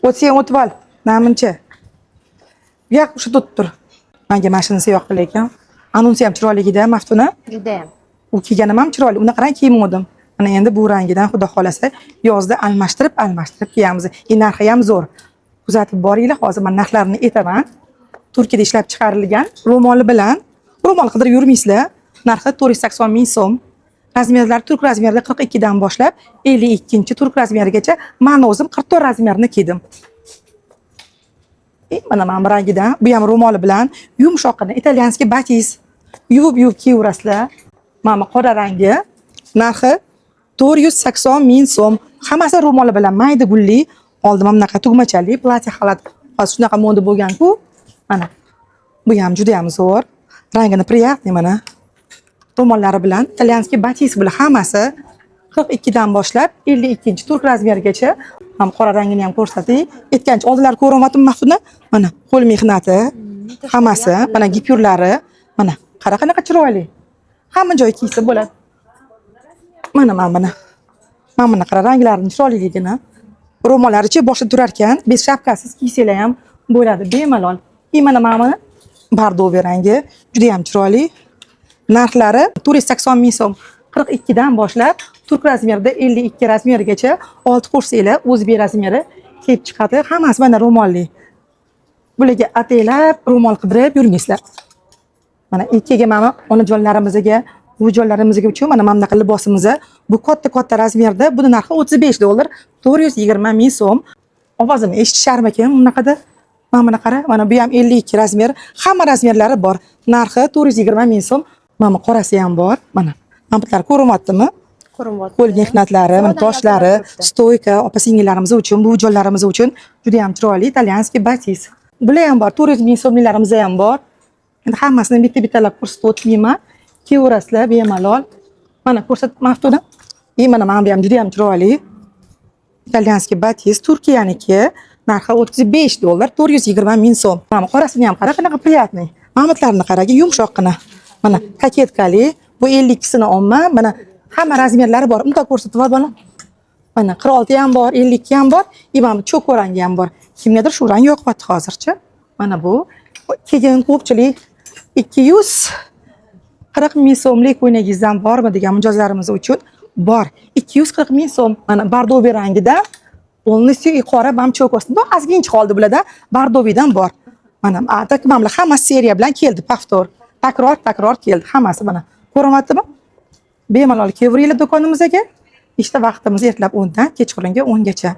O'tsang, o'tib ol, namuncha. Bu yoq o'sha turib tur. Manga mana shunisi yoqdi lekin. Anunsi ham chiroyligida, Maftuna. Judayam. U kiyganim ham chiroyli. Unaqa rang kiymadim. Mana endi bu rangidan, xudo xohlasa, yozda almashtirib, almashtirib kiyamiz. И narxi ham zo'r. Kuzatib boringlar, hozir men narxlarini aytaman. Turkiyada ishlab chiqarilgan ro'moli bilan, ro'mol qidirib yurmaysizlar. Narxi 480 ming so'm. Размер lari turk размер ida 42 dan boshlab 52 turk размер igacha. Men o'zim 44 размер ni kiydim. E, mana bu rangidan, bu ham ro'moli bilan yumshoqqina итальянский батист. Yuvib yuvib kiyaverasizlar. Mana bu qora rangi. Narxi 480 ming so'm. Hammasi ro'moli bilan, mayda gulli. Oldim mana bunaqa tugmachali платье xalat. Hozir shunaqa moda bo'lgan-ku. Mana. Bu ham juda ham zo'r. Rangini приятный, mana. Ro'mollari bilan итальянский батист bular hammasi 42 dan boshlab 52 turk размер igacha. Ham qora rangini ham ko'rsatay. Aytgancha oldinlari ko'ryaptim, Maftuna. Mana qo'l mehnati hammasi, mana gipyurlari, mana qara, qanaqa chiroyli. Hamma joy kiysa bo'ladi. Mana. Mana buni qara, ranglarini chiroyliligini. Ro'mollarichi boshida turar ekan, без шапка siz kiysanglar ham bo'ladi bemalol. И mana buni бордовый rangi juda ham chiroyli. Narxlari 480 ming so'm. 42 dan boshlab turk размер ida 52 размер gacha, 6 qo'shsanglar o'zbek размер i kelib chiqadi. Hammasi mana ro'molli. Bularga ataylab ro'mol qidirib yurmaysizlar. Mana ikkiga mana onajonlarimizga, buvijonlarimizga uchun mana bunaqa libosimiz. Bu katta katta размер da, buni narxi 35 dollar, 420 ming so'm. Ovozimni eshitisharmikin bunaqada? Mana buni qara, mana bu ham 52 размер, hamma размер lari bor. Narxi 420 ming so'm. Mana bu qorasi ham bor. Mana. Mana bular ko'rinyaptimi? Ko'rinyapti. Qo'l mehnatlari, mana Zo'rdan toshlari, yopilib turibdi. Стойка opa singillarimiz uchun, buvijonlarimiz uchun juda ham chiroyli итальянский батист. Bular ham bor, 400 ming so'mliklarimiz ham bor. Endi hammasini bitta-bittalab ko'rsatib o'tmayman. Kelaverasizlar bemalol. Mana ko'rsat, Maftuna. И mana bu ham juda ham chiroyli. Итальянский батист Turkiyaniki. Narxi 35 dollar, 420 ming so'm. Mana qorasini ham qara, qanaqa приятный. Mamitlarni qaragi, yumshoqqina. Mana кокетка li, bu 52sini olma. Mana hamma размер lari bor. Bundoq ko'rsatib ol, bolam. Mana 46 ham bor, 52 ham bor, и mana bu cho'ko rangi ham bor. Kimgadir shu rang yoqyapti hozircha. Mana bu. Keyin ko'pchilik 240 ming so'mlik ko'ylagingizdan bormi degan mijozlarimiz uchun bor. 240 ming so'm. Mana бордовый rangida полностью и qora ham cho'kosida. Bu ozgincha qoldi bularda. Бордовый dan bor. Mana а так mana bular hammasi seriya bilan keldi, повтор. Takror takror keldi hammasi, mana. Ko'rinyaptimi? Bemalol kelaveringlar do'konimizga. Ishda vaqtimiz ertalab 10 dan kechqurungi 10 gacha.